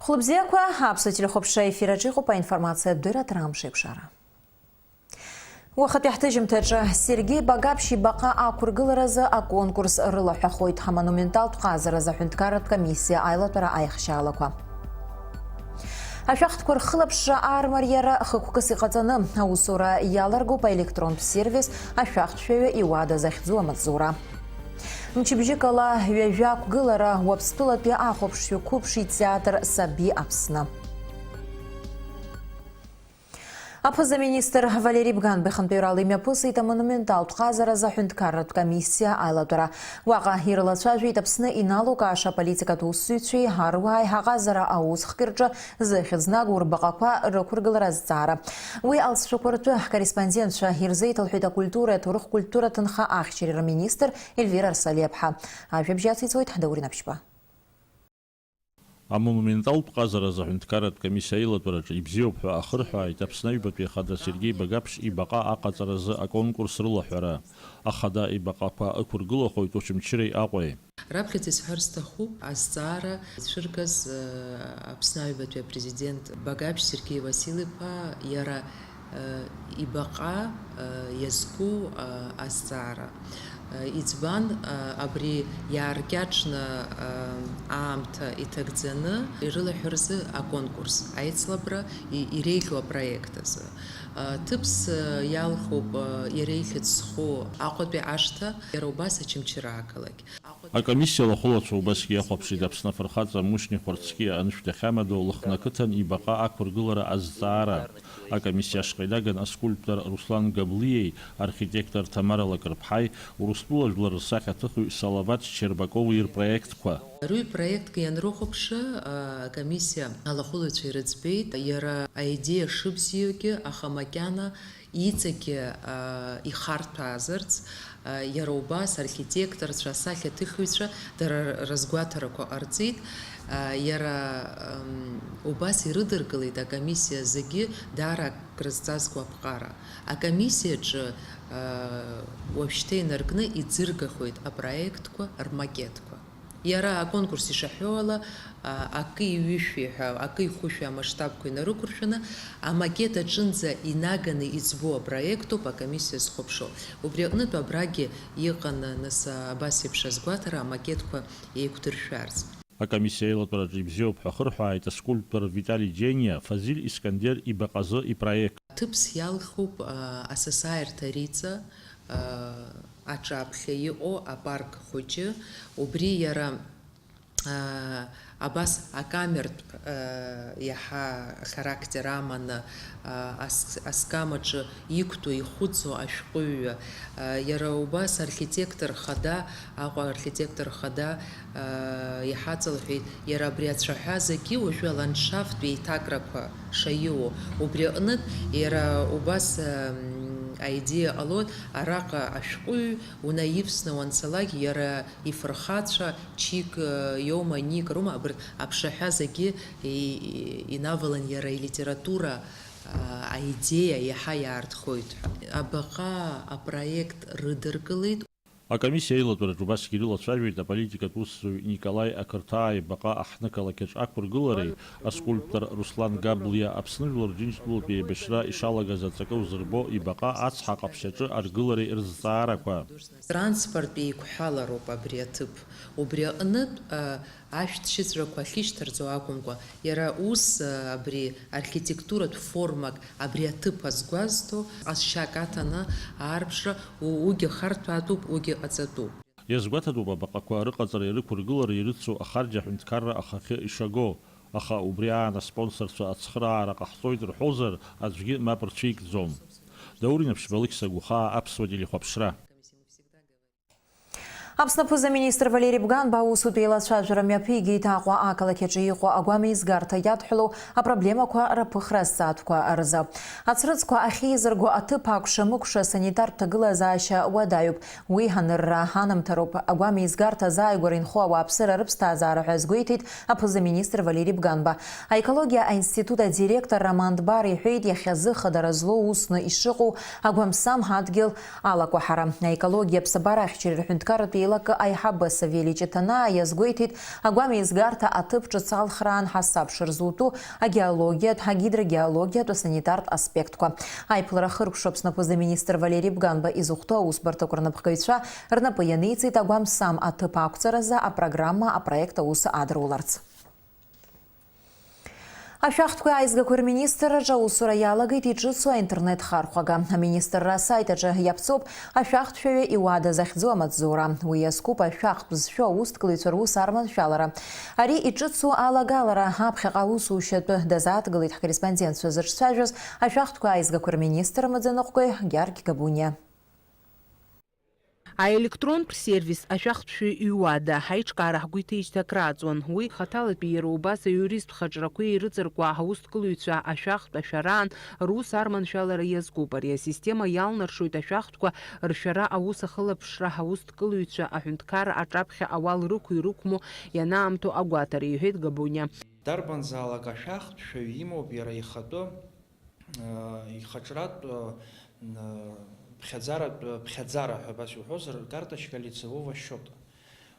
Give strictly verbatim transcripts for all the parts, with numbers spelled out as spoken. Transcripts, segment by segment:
Хәлыбзиақәа, аԥсуа телехәаԥшра ефир аҿы иҟоуп аинформациатә дырраҭара Амш еиқәшара. Уахатәи ҳҭыжьымҭаҿы Сергеи Багаԥшь ибаҟа ақәыргыларазы аконкурс рылаҳәахоит ҳамонументалтә ҟазаразы аҳәынҭқарратә комиссиа аилатәара аихшьаалақәа. Ашәахтәқәа рхылаԥшра аармариара хықәкыс иҟаҵаны, аусура иаларгоуп аелектронтә сервис ашәахтәшәаҩы иуада захьӡу амаҵзура. Мчыбжьыкала ҩажәа ақәгылара Уаԥстәылатәи ахәаԥшҩы қәыԥш итеатр Саби Аԥсны. Аԥыза-министр Валери Бганба ихантәаҩрала имҩаԥысит амонументалтә ҟазаразы аҳәынҭқарратә комиссиа аилатәара. Уаҟа ирылацәажәеит Аԥсны иналукааша аполитикатә усзуҩцәеи аруааи аҟазара аусхк рҿы зыхьӡ нагоу рбаҟақәа рықәыргылара азҵаара. Уи алҵшәақәа ртәы ҳкорреспондентцәа ирзеиҭалҳәеит акультуреи аҭоурых-культура ҭынха ахьчареи рминистр Ельвира Арсалиаԥҳа. Ажәабжь ациҵоит Даур Инаԥшьба. Амонументалтә ҟазаразы аҳәынҭқарратә комиссиа аилатәараҿы ибзиоуп ҳәа ахырҳәааит Аԥсны Аҩбатәи Ахада Сергеи Багаԥшь ибаҟа аҟаҵаразы аконкурс рылаҳәара. Ахада ибаҟақәа ықәыргылахоит Очамчыреи Аҟәеи. Раԥхьаӡа исҳәар сҭахуп, азҵаара цәыргаз, э, Аԥсны Аҩбатәи апрезидент Багаԥшь Сергеи Васил-иԥа иара, э, ибаҟа, э, иазку, э, азҵаара. Э, избан, э, абри иааркьаҿны, э, аамҭа иҭагӡаны ирылаҳәо рзы аконкурс, аицлабра и-, иреиӷьу апроект азы. Э, ҭыԥс, э, иалхуп, э, иара ихьӡ зху Аҟәатәи ашҭа, иара убас Очамчыра ақалақь. Акомиссиа алахәылацәа убасгьы иахәаԥшит Аԥсны афырхаҵа Мушьни Хәарцкиа анышә дахьамадоу Лыхны ақыҭан ибаҟа ақәыргылара азҵаара. Акомиссиа ашҟа инаган аскульптор Руслан Габлиеи архитектор Ҭамара Лакрыԥҳаи, Урыстәыла жәлар рсахьаҭыхҩы Салават Щербакови рпроектқәа. Рыҩ проектк ианрыхәаԥшы, а, акомиссиа алахәылаҩцәа ирыӡбеит, иара аидеиа шыбзиоугьы, аха макьана иҵегьы, а, ихарҭәаазарц, а, иара убас архитекторцәа, асахьаҭыхҩцәа дара рызгәаҭарақәа ҟарҵеит, а, иара, ам, убас ирыдыркылеит акомиссиа зегьы даара акрызҵазкуа аԥҟара. Акомиссиаҿы, а, уажәшьҭа инаркны иӡыргахоит апроектқәа рмакетқәа. Иара аконкурс ишаҳәо ала, а, акы ҩышәи ҳәа, акы хәышәи амасштабқәа инарықәыршәаны, амакет аҿынӡа инаганы иӡбоу апроектуп акомиссиа зхәаԥшуа. Убри аҟнытә абрагьы иҟан, нас, абас еиԥш азгәаҭара амакетқәа еиқәдыршәарц. Акомиссиа аилатәараҿы ибзиоуп ҳәа ахырҳәааит аскульптор Витали Џьениа Фазиль Искандер ибаҟазы ипроект. Ҭыԥс иалхуп, а, асасааирҭа Риҵа, а, аҿаԥхьа иҟоу апарк хәыҷы, убри иара, аа, абас акамертә, аа, иаҳа характер аманы, аа, ас-, аскамаҿы иқәтәоу, ихәыцуа ашәҟәыҩҩы, аа, иара убас архитектор хада, Аҟәа архитектор хада, аа, иҳаҵалҳәеит, иара абри ацәаҳәа зегьы уажәы аландшафттә еиҭакрақәа шаиуоу. Убри аҟнытә, иара убас, ам, аидеиа ҟалоит, араҟа ашәҟәыҩҩы унаивсны уанцалак, иара ифырхацәа, Чик, э, иоума, Ник роума, абарҭ аԥшаҳәа зегьы и-, и-, инавалан иара илитература, а, аидеиа иаҳа иаартхоит ҳәа. Абаҟа апроект рыдыркылеит. Акомиссиа аилатәараҿы убасгьы ирылацәажәеит аполитикатә усзуҩ Николаи Ақырҭаа ибаҟа аҳҭнықалақь аҿы ақәыргылареи, аскульптор Руслан Габлиа Аԥсны Жәлар Џьынџьтәылатәи еибашьра ишалагаз аҵакы узырбо ибаҟа ацҳа ҟаԥшь аҿы аргылареи рызҵаарақәа. Транспорттә еиқәҳәалароуп абри аҭыԥ. Убри аҟнытә, а, ашәҭшьыҵәрақәа ахьышьҭарҵо акәымкәа, иара ус, а, абри архитектуратә формак абри аҭыԥ азгәазҭо, ҟазшьак аҭаны аарԥшра, у-, уигьы харҭәаатәуп, уигьы ҟаҵатәуп. Иазгәаҭатәуп абаҟақәа рыҟаҵареи рықәыргылареи ирыцу ахарџь аҳәынҭқарра ахахьы ишаго, аха убри аан аспонсорцәа ацхыраара ҟаҳҵоит рҳәозар, аӡәгьы мап рцәикӡом. Даур Инаԥшьба, Алықьса Гәхаа, Аԥсуа телехәаԥшра. Аԥсны аԥыза-министр Валери Бганба аусутә еилацәажәара мҩаԥигеит Аҟәа ақалақь аҿы иҟоу агәам еизгарҭа иадҳәалоу апроблемақәа рыԥыхра азҵаатәқәа рзы. Ацрыҵқәа ахьеизырго аҭыԥ акәша-мыкәша санитартә ҭагылазаашьа уадаҩуп. Уи анырра анамҭароуп. Агәам еизгарҭа азааигәара инхо ауааԥсыра рыԥсҭазаара ҳәа азгәеиҭеит аԥыза-министр Валери Бганба. Аекологиа аинститут адиректор Роман Дбар иҳәеит, иахьазы хадара злоу усны ишыҟоу агәамсам адгьыл алакәаҳара. Аекологиа аԥсабара ахьчареи рҳәынҭқарратәи Лакы аиҳабы Савели Ҷыҭанаа иазгәеиҭеит, агәамеизгарҭа аҭыԥ ҿыц алхраан ҳасаб шырзутәу агеологиатә, агидрогеологиатә, асанитартә аспектқәа. Аиԥылара хыркәшоуп знапы зминистр Валери Бганба изыхәҭоу аусбарҭақәа рнапхгаҩцәа рнапы ианиҵеит агәам-сам аҭыԥ ақәҵаразы апрограмма апроект аус адыруларц. Ашәахтәқәеи аизгақәеи рминистрраҿы аусура иалагеит иҿыцу аинтернет хархәага. Аминистрра асайт аҿы иаԥҵоуп ашәахтәшәаҩы иуада захьӡу амаҵзура. Уи иазкуп ашәахтә зшәу аусҭкыҩцәа рус арманшәалара. Ари иҿыцу алагалара аԥхьаҟа аусушьа атәы дазааҭгылеит ҳкорреспондентцәа зыҿцәажәоз ашәахтәқәеи аизгақәеи рминистр амаӡаныҟәгаҩ Гьаргь Габуниа. Аелектронтә сервис ашәахтәшәаҩ иуада ҳаиҿкаара ҳгәы иҭеижьҭеи акрааҵуан. Уи хаҭалатәи иара убас аиуристтә хаҿрақәеи ирыҵаркуа аусҭкылҩцәа ашәахтә ашәараан рус арманшәалара иазкуп. Ари асистема иалнаршоит ашәахтәқәа ршәара аус ахылаԥшра аусҭкылҩцәа аҳәынҭқарра аҿаԥхьа ауал рықәу-ирықәму ианаамҭоу агәаҭара, иҳәеит Габуниа. Дарбанзаалак ашәахтәшәаҩ имоуп иара ихатәы, э, ихаҿратә, э, н-, ԥхьаӡаратә, э, ԥхьаӡара ҳәа абас иуҳәозар, карточка лицевого счета.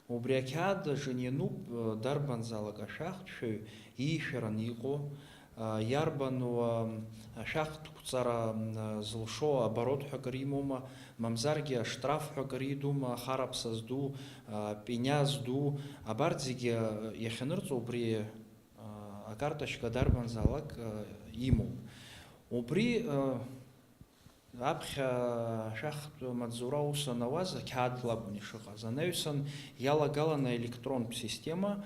Убри ақьаад аҿы иануп, э, дарбанзаалак ашәахтәшәаҩ иишәараны иҟоу, э, иарбану, э, ашәахтә қәҵара, м, э, зылшо оборот ҳәа акыр имоума, мамзаргьы аштраф ҳәа акыр идума, ахараԥса зду, э, пеня зду, абарҭ зегьы, э, иахьанырҵо убри акарточка дарбанзаалак, э, имоуп. Убри, э, аԥхьа ашәахтә маҵзура аус анауаз ақьаад лакәын ишыҟаз. Анаҩсан иалагалан аелектронтә система,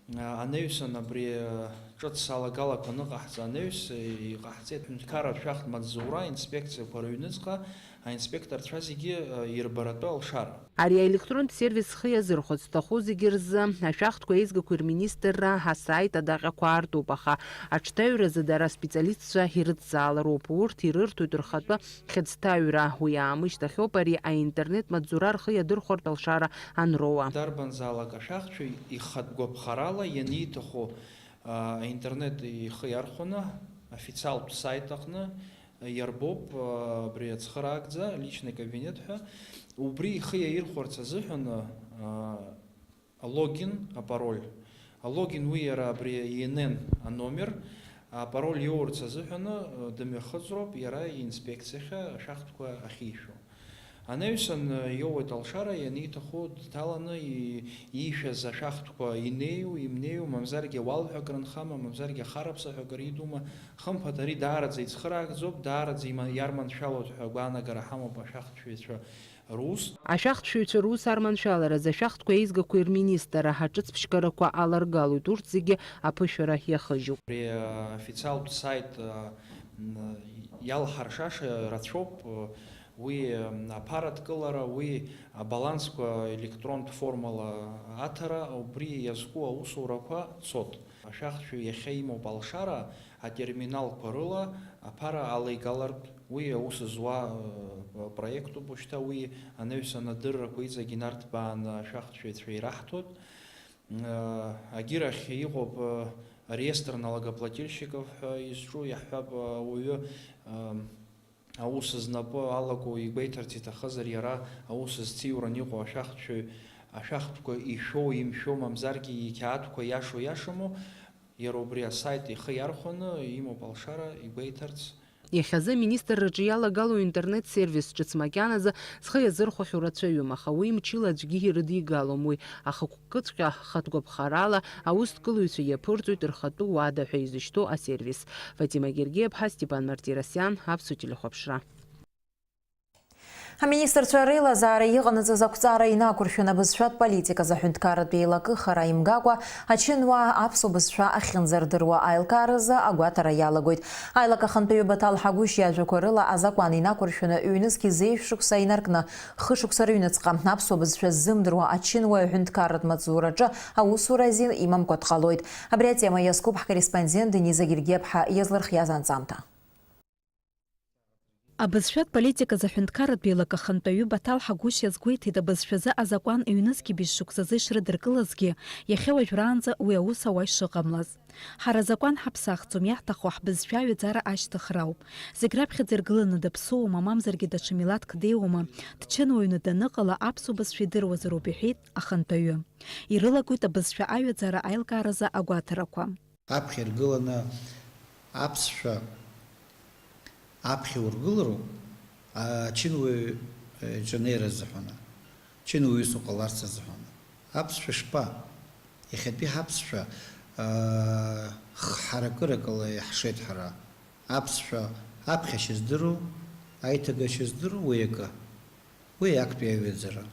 э, анаҩсан абри, э, ҿыц алагалақәа аныҟаҳҵа анаҩс, э, иҟаҳҵеит ҳәынҭқарратә шәахтә маҵзура инспекциақәа рыҩныҵҟа аинспекторцәа зегьы, э, ирбаратәы алшара. Ари аелектронтә сервис зхы иазырхәо зҭаху зегьы рзы ашәахтәқәеи аизгақәеи рминистрра асайт адаҟьақәа аартуп, аха аҽҭаҩразы дара аспециалистцәа ирыдҵаалароуп. Урҭ ирырҭоит рхатәы хьыӡҭаҩра. Уи аамышьҭахьоуп ари аинтернет маҵзура рхы иадырхәартә алшара анроуа. Дарбанзаалак ашәахтәшәаҩ ихатә гәаԥхарала ианиҭаху, а, аинтернет ихы иархәаны, официалтә сайт аҟны, иарбоуп, а, абри ацхыраагӡа, личный кабинет ҳәа. Убри ихы иаирхәарц азыҳәан, а, алогин, апароль. Алогин уи иара абри И Н Н аномер, апароль иоурц азыҳәан, а, дымҩахыҵроуп иара инспекциахьы ашәахтәқәа ахьишәо. Анаҩсан, а, иоуеит алшара, ианиҭаху дҭаланы и-, иишәаз ашәахтәқәа инеиу, имнеиу, мамзаргьы уалҳәа акрынхама, мамзаргьы ахараԥса ҳәа акыр идума, хымԥада ари даараӡа ицхыраагӡоуп, даараӡа има-, иарманшәалоит ҳәа агәаанагара ҳамоуп ашәахтәшәаҩцәа рус. Ашәахтәшәаҩцәа рус арманшәаларазы ашәахтәқәеи аизгақәеи рминистр аҿыцԥшьгарақәа аларгалоит, урҭ зегьы аԥышәара иахыжьуп. Абри, а, официалтә сайт, а, н-, иалҳаршаша рацәоуп, а, уи, а, аԥаратә кылара, уи абалансқәа електронтә формала аҭара, убри иазку аусурақәа цот. Ашәахтәшәаҩ иахьа имоуп алшара атерминалқәа рыла аԥара алеигалартә, уи аус зуа, э, проектуп уажәшьҭа, уи анаҩсан адыррақәа иҵегь инарҭбааны ашәахтәшәаҩцәа ираҳҭоит. Э, агьырахь иҟоуп, э, реестр налогоплательщиков ҳәа изҿу, иаҳҳәап, э, ауаҩы, э, аус знапы алаку игәеиҭарц иҭахызар, иара аус зциуран иҟоу ашәахтәшәаҩ, ашәахтәқәа ишәоу, имшәо, мамзаргьы иқьаадқәа иашоу, иашаму, иара убри асайт ихы иархәаны имоуп алшара игәеиҭарц. Иахьазы аминистрраҿы иалагало аинтернет-сервис ҿыц макьаназы зхы иазырхәахьоу рацәаҩым, аха уи мчыла аӡәгьы ирыдигалом, уи ахықәкыҵәҟьа хатә гәаԥхарала аусҭгылаҩцәа иаԥырҵоит рхатәы уада ҳәа изышьҭоу асервис. Фатима Гергиаԥҳа, Степан Мартиросиан, Аԥсуа телехәаԥшра. Аминистрцәа реилазаара иҟанаҵаз ақәҵара инақәыршәаны абызшәатә политиказы аҳәынҭқарратә еилакы хара имгакәа ачынуаа аԥсуа бызшәа ахьынӡардыруа аилкааразы агәаҭара иалагоит. Аилак ахантәаҩы Баҭал Ҳагәышь иажәақәа рыла, азакәан инақәыршәаны ҩнызқь зеижә шықәса инаркны, хышықәса рыҩныҵҟа аԥсуа бызшәа ззымдыруа ачынуаҩ аҳәынҭқарратә маҵзураҿы аусура азин имамкәа дҟалоит. Абри атема иазкуп ҳкорреспондент Дениза Гергиаԥҳа иазлырхиаз анҵамҭа. Абызшәатә политиказ аҳәынҭқарратә еилак ахантәаҩы Баҭал Ҳагәышь иазгәеиҭеит, абызшәазы азакәан ҩнызқьи быжь шықәсазы ишрыдыркылазгьы, иахьа уажәраанӡа уи аус ауа ишыҟамлаз. Ҳара азакәан ҳаԥсахӡом, иаҳҭаху ҳбызшәа аҩаӡара ашьҭыхра ауп. Зегь раԥхьаӡа иргыланы даԥсуоума, мамзаргьы даҽа милаҭк деиуоума, дчынуаҩны даныҟала, аԥсуа бызшәа идыруазароуп, иҳәеит ахантәаҩы. Ирылагоит абызшәа аҩаӡара аилкааразы агәаҭарақәа. Аԥхьа иргыланы аԥсшәа аԥхьа ургылароуп, ачынуаҩ, э, иҿы анеира азыҳәан, ачынуаҩ ус уҟаларц азыҳәан. Аԥсшәа шԥа? Иахьатәи ҳаԥсшәа, аа, х-, ҳаракыракала иаҳшеит ҳара. Аԥсшәа аԥхьашьа здыру, аиҭагашьа здыру уи акы. Уи актәи аҩаӡара.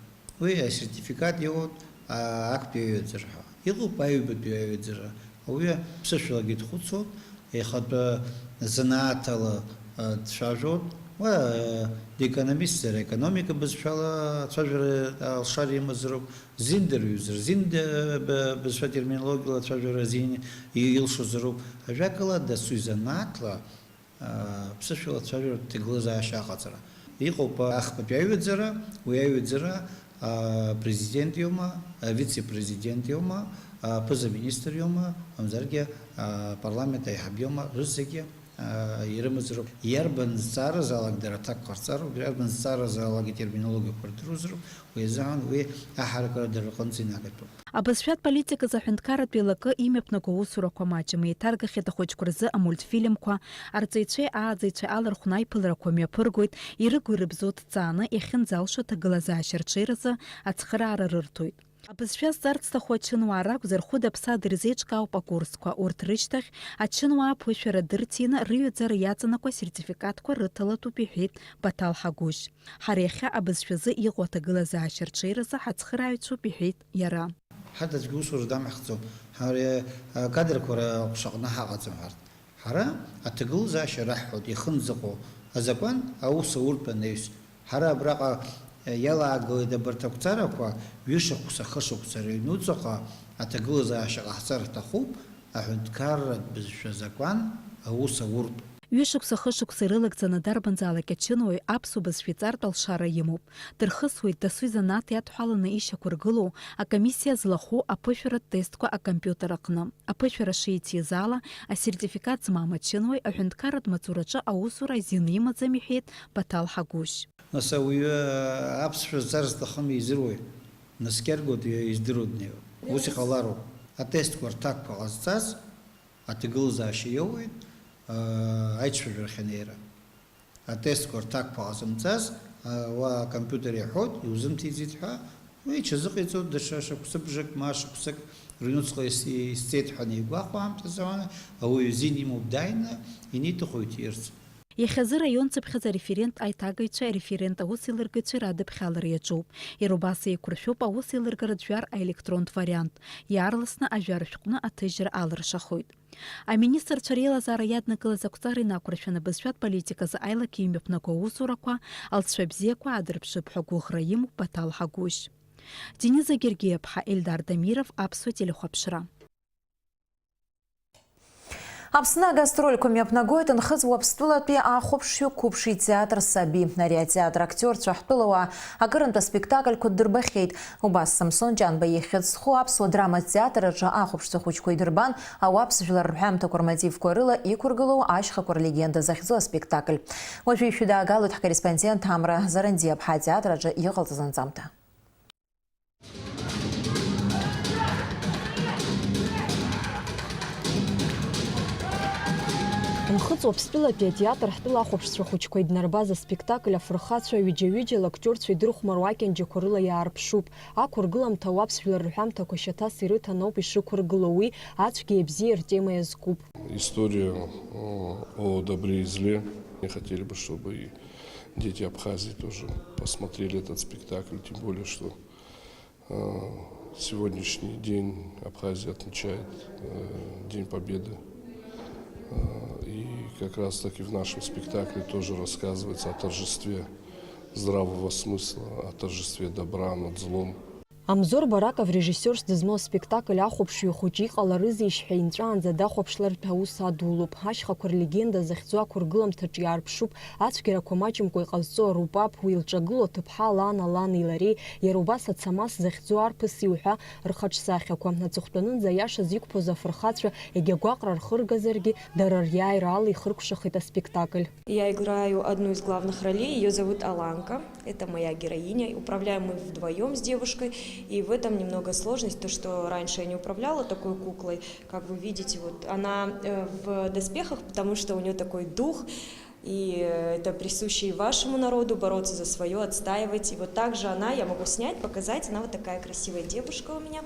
Уи асертификат иоуеит, а, актәи аҩаӡара ҳәа. Иҟоуп аҩбатәи аҩаӡара. Ауаҩы ԥсышәалагьы дхәыцуеит, ихатәы занааҭала, а, дцәажәоит. Уа, а, декономистзар, економика бызшәала ацәажәара алшара имазароуп. Зин дырҩызар, зин д-, б-, бызшәа терминологиала ацәажәара зин и-, илшозароуп. Ажәакала, дасу изанааҭла, аа, ԥсышәала ацәажәаратә ҭагылазаашьа аҟаҵара. Иҟоуп ахԥатәи аҩаӡара, уи аҩаӡара, аа, президент иоума, авице-президент иоума, аԥыза-министр иоума, мамзаргьы, аа, апарламент аиҳаб иоума, рызегьы, аа, ирымазароуп. Иарбан зҵааразаалак дара аҭакқәа рҵароуп, иарбан зҵааразаалак атерминологиақәа рдыруазароуп, уи азыҳәан уи аҳаракыра дара рҟынӡа инагатәуп. Абызшәатә политиказ аҳәынҭқарратә еилакы имҩаԥнаго аусурақәа маҷым, еиҭаргахьеит ахәыҷқәа рзы амультфильмқәа, арҵаҩцәеи ааӡаҩцәеи алархәны аиԥыларақәа мҩаԥыргоит, ирыгу-ирыбзоу ҭҵааны, иахьынӡалшо аҭагылазаашьа рҽеиразы ацхыраара рырҭоит. Абызшәа зҵарц зҭаху ачынуаа ракәзар, хәыда-ԥсада ирзеиҿкаауп акурсқәа, урҭ рышьҭахь, ачынуаа аԥышәара дырҭиины, рыҩаӡара иаҵанакуа асертификатқәа рыҭалатәуп, иҳәеит Баҭал Ҳагәышь. Ҳара иахьа абызшәазы иҟоу аҭагылазаашьа рҽеиразы ҳацхырааҩцәоуп, иҳәеит иара. Ҳарҭ аӡәгьы усура дамаҳхӡом. Ҳара, а, кадрқәа рҟәшаҟны ҳаҟаӡам ҳарҭ. Ҳара аҭагылазаашьа раҳҳәоит, иахынӡаҟоу азакәан аус ауртә анаҩс. Ҳара абраҟа, а, иалаагалеит абарҭ ақәҵарақәа, ҩышықәса, хышықәса рыҩнуҵаҟа аҭагылазаашьа ҟаҳҵар ҳҭахуп, аҳәынҭқарратә бызшәа азакәан аус ауртә. Ҩышықәса-хышықәса ирылагӡаны дарбанзаалак ачынуаҩ аԥсуа бызшәа иҵартә алшара имоуп. Дырхысуеит дасу изанааҭ иадҳәаланы ишьақәыргылоу акомиссиа злахәу аԥышәаратә тестқәа акомпиутер аҟны. Аԥышәара шеиҭиз ала, асертификат змам ачынуаҩ аҳәынҭқарратә маҵураҿы аусура азин имаӡам, иҳәеит Баҭал Ҳагәышь. Нас ауаҩы аԥсшәа зҵар зҭахым изыруеи? Наскьаргоит, издыруа днеиуа. Ус иҟалароуп. Атестқәа рҭакқәа ҟазҵаз аҭагылазаашьа иоуеит, аа, аицәажәарахь анеира. Атестқәа рҭакқәа ҟазымҵаз, аа, уа акомпиутер иаҳәоит, иузымҭеиӡеит ҳәа, уи иҽазыҟаиҵоит даҽа шықәсыбжак, ма шықәсык рыҩнуҵҟа ис-, исҵеит ҳәа анигәахәа аамҭазы, ауаҩы азин имоуп дааины, ианиҭаху иҭиирц. Иахьазы раион цыԥхьаӡа ареферент аиҭагаҩцәеи ареферент аусеилыргаҩцәеи радыԥхьалара иаҿуп. Иара убас еиқәыршәоуп аусеилыргаратә жәар аелектронтә вариант. Иаарласны ажәар шәҟәны аҭыжьра алыршахоит. Аминистрцәа реилазаара иаднакылаз ақәҵара инақәыршәаны абызшәатә политиказы аилак имҩаԥнаго аусурақәа алҵшәа бзиақәа аадырԥшып ҳәа гәыӷра имоуп Баҭал Ҳагәышь. Дениза Гергиаԥҳа, Ельдар Дамиров, Аԥсуа телехәаԥшра. Аԥсны агастрольқәа мҩаԥнагоит Нхыҵ Уаԥстәылатәи ахәаԥшҩы қәыԥши театр Саби. Ари атеатр актиорцәа ҳтәылауаа акырынтә аспектакльқәа ддырбахьеит. Убас Самсон Ҷанба ихьӡ зху аԥсуа драматә театр аҿы ахәаԥшцәа хәыҷқәа идырбан ауаԥс жәлар рҳәамҭақәа рмотивқәа рыла иқәыргылоу Ашьхақәа рлегенда захьӡу аспектакль. Уажәы ишәыдаагалоит ҳкорреспондент Амра Зарандиаԥҳа атеатр аҿы иҟалҵаз анҵамҭа. Нхыҵ Уаԥстәылатәи атеатр ҳтәыла ахәаԥшцәа хәыҷқәа иднарбаз аспектакль афырхацәа ҩыџьа-ҩыџьала актиорцәа идырхәмаруа акьанџьақәа рыла иаарԥшуп. Ақәыргыламҭа ауаԥс жәлар рҳәамҭақәа шьаҭас ирыҭан ауп ишықәыргыло, уи ацәгьеи абзиеи ртема иазкуп. История, э, о добре и зле. Мы хотели бы, чтобы и дети Абхазии тоже посмотрели этот спектакль, тем более, что Э, сегодняшний день Абхазия отмечает, э, День Победы. Э, и как раз таки в нашем спектакле тоже рассказывается о торжестве здравого смысла, о торжестве добра над злом. Амзор Бараков режиссиорс дызмоу аспектакль ахәаԥшҩы хәыҷы иҟаларызеишь ҳәа инҵәаанӡа дахәаԥшлартә аус адулоуп. Ашьхақәа рлегенда захьӡу ақәыргыламҭаҿ иаарԥшуп ацәгьарақәа маҷымкәа иҟазҵо арупап, уи илҿагылоу аҭыԥҳа лан, алани лареи, иара убас ацамас захьӡу арԥыси уҳәа рхаҿсахьақәа. Аҵыхәтәанынӡа аиашаз иқәԥоз афырхацәа егьа гәаҟра рхыргазаргьы, дара риааира ала ихыркәшахеит аспектакль. Я играю одну из главных ролей, её зовут Аланка. Это моя героиня. Управляем мы вдвоём с девушкой, и в этом немного сложность, то, что раньше я не управляла такой куклой. Как вы видите, вот она, э, в доспехах, потому что у неё такой дух, и, э, это присуще и вашему народу, бороться за своё, отстаивать. И вот также она, я могу снять, показать, она вот такая красивая девушка у меня.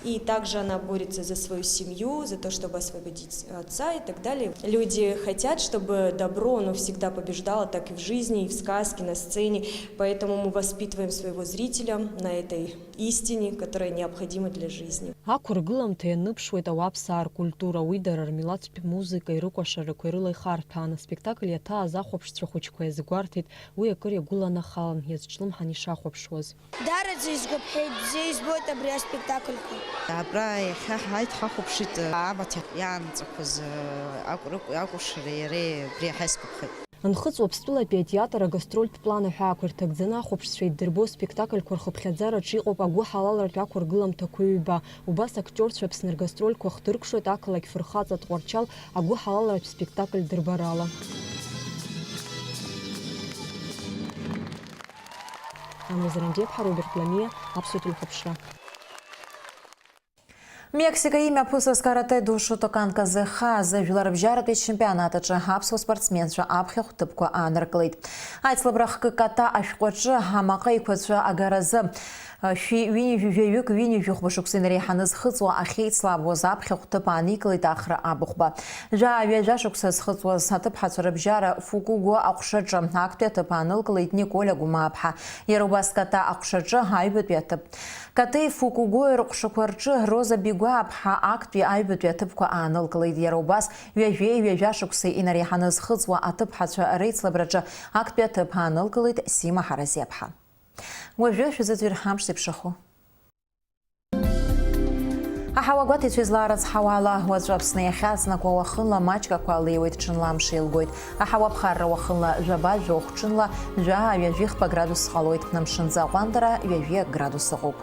И также она борется за свою семью, за то, чтобы освободить отца и так далее. Люди хотят, чтобы добро, оно всегда побеждало, так и в жизни, и в сказке, на сцене. Поэтому мы воспитываем своего зрителя на этой истине, которая необходима для жизни. Ақәыргыламҭа ианыԥшуеит ауаԥсаа ркультура, уи дара рмилаҭтә музыкеи рыкәашарақәеи рыла ихарҭәаан, аспектакль иаҭааз ахәаԥшцәа хәыҷқәа иазгәарҭеит, уи акыр иагәыланахалан, иазҿлымҳан ишахәаԥшуаз. Дараӡа исгәаԥхеит, бзиа избоит абри аспектакльқәа. Абра иахьа ҳааит, ҳахәаԥшит амаҭ иаанҵақәаз акәыркәи акәашареи иареи абри иаҳа исгәаԥхеит. Нхыҵ Уаԥстәылатәи атеатр агастрольтә план аҳәаақәа ирҭагӡаны ахәаԥшцәа иддырбо аспектакльқәа рхыԥхьаӡараҿы иҟоуп агәыҳалалратә ақәыргыламҭақәа ҩба. Убас актиорцәа Аԥсны ргастрольқәа хдыркәшоит ақалақь фырхаҵа Тҟәарчал агәыҳалалратә спектакль дырбарала. Амза Ранџьеԥҳа, Роберт Ламиа, Аԥсуа телехәаԥшра. Мексика имҩаԥысыз каратэ-до Шотокан Казеха зыжәларбжьаратәи ачемпионат аҿы аԥсуа спортсменцәа аԥхьахә ҭыԥқәа ааныркылеит. Аицлабра хкы ката ашәҟәаҿы амаҟа еиқәаҵәа агаразы шәи ҩынҩажәи жәаҩык ҩынҩажәи хәба шықәса инареиҳаны зхыҵуа ахьеицлабуаз аԥхьахә ҭыԥ ааникылеит Ахра Абыхәба. Жәаа ҩажәа шықәса зхыҵуаз аҭыԥҳацәа рыбжьара Фукуго аҟәшаҿы актәи аҭыԥ аанылкылеит Николь Агәмааԥҳа. Иара убас Ката аҟәшаҿы аҩбатәи аҭыԥ. Катеи Фукугои рҟәшақәа рҿы Роза Бигәааԥҳа актәи аҩбатәи аҭыԥқәа аанылкылеит, иара убас ҩажәеи ҩажәа шықәсеи инареиҳаны зхыҵуа аҭыԥҳацәа реицлабраҿы актәи аҭыԥ аанылкылеит Сима Ҳаразиаԥҳа. Уажәы шәзыӡырҩ ҳамш зеиԥшрахо. Аҳауа гәаҭеицәа излаарыцҳауа ала, уаҵәы Аԥсны иахьаҵнакуа уахынла маҷк ақәа леиуеит, ҽынла амш еилгоит. Аҳауа ԥхарра уахынла жәаба жәохә, ҽынла жәаа ҩажәихԥа градус ҟалоит, амшынӡы аҟәандара ҩажәи акы градус ыҟоуп.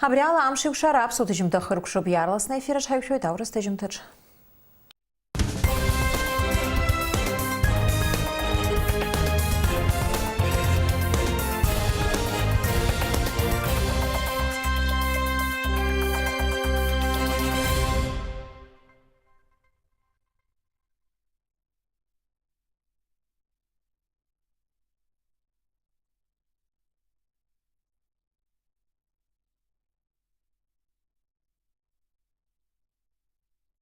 Абри ала амш еиқәшара аԥсуа ҭыжьымҭа хыркәшоуп, иаарласны аефир аҿы ҳаиқәшәоит аурыс ҭыжьымҭаҿ.